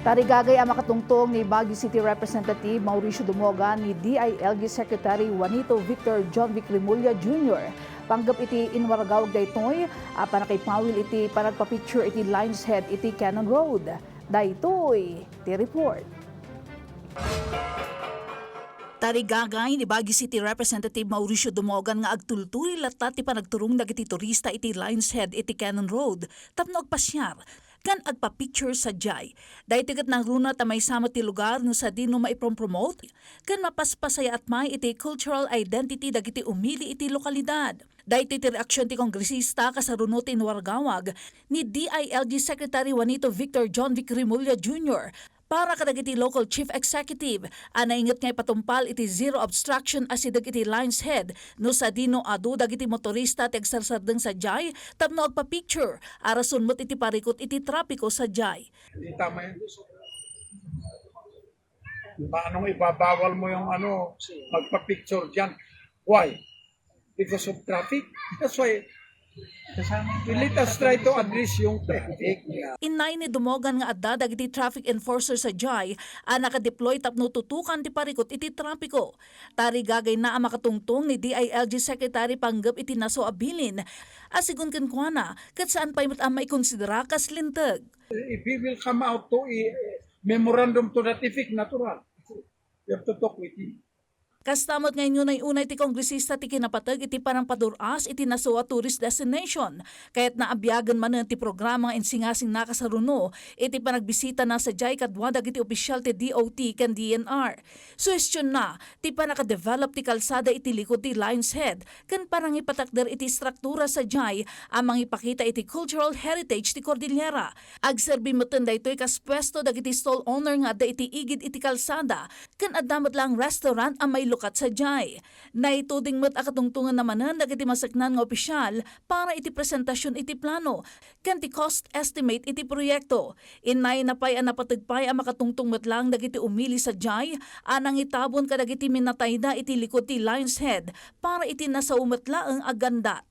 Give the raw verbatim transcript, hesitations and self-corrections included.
Tarigagay a makatungtong ni Baguio City Representative Mauricio Dumogan ni D I L G Secretary Juanito Victor John Vic Remulla Junior. Panggep iti inwaragawag daytoy a pannakipawil iti panagpa-picture iti Lion's Head iti Cannon Road. Daytoy ti report. Tarigagay ni Baguio City Representative Mauricio Dumogan nga agtultuloy latta ti panagturong dagiti turista iti Lion's Head iti Cannon Road tapno agpasiar ken agpa-picture sadiay. Daytoy ket nangruna ta maysa met ti lugar no sadino maiprompromote ken mapaspasayaat pay iti cultural identity dagiti umili iti lokalidad. Daytoy ti reaksion ti kongresista kasaruno ti inwaragawag ni D I L G Secretary Juanito Victor John Vic Remulla Junior para kadagiti local chief executive a nainget nga ipatungpal iti zero obstruction a sideg iti Lion's Head no sadino adu dagiti motorista ti agsarsardeng sadiay tapno agpa-picture a rason met iti parikut iti trapiko sadiay. Kita mo yan? Paano ibabawal mo yung ano, magpa-picture dyan? Why? Because of traffic. That's why let us try to address yung traffic. Innayon ni Dumogan nga adda dagiti traffic enforcer sadiay a nakadeploy tapno tutukan ti parikut iti trapiko. Tarigagayna a makatungtong ni D I L G Secretary panggep iti naso a bilin a sigun kenkuana ket saan pay met a maikonsidera kas linteg. If we will come out to a memorandum to that effect, natural. We have to talk with him. Kasta met nga inunay-unay ti kongresista ti kinapateg iti panangpadur-as iti naso a tourist destination. Kayatna a biagen manen ti programa nga insingasingna kasaruno iti panagbisitana sadiay kadua dagiti opisyal ti D O T ken D N R. Suhestionna ti pannakadevelop ti kalsada iti likod ti Lion's Head ken panangipatakder iti istruktura sadiay a mangipakita iti cultural heritage ti Cordillera. Agserbi metten daytoy kas puesto dagiti stall owner nga adda iti igid iti kalsada ken adda met laeng restaurant a mailukat sadiay. Naituding met a katungtongenna manen dagiti maseknan nga opisyal para iti presentasion iti plano ken ti cost estimate iti proyekto. Innayna pay a napateg pay a makatungtong met laeng dagiti umili sadiay a nangitabon kadagiti minatayda iti likod ti Lion's Head para iti nasao met laeng a gandat.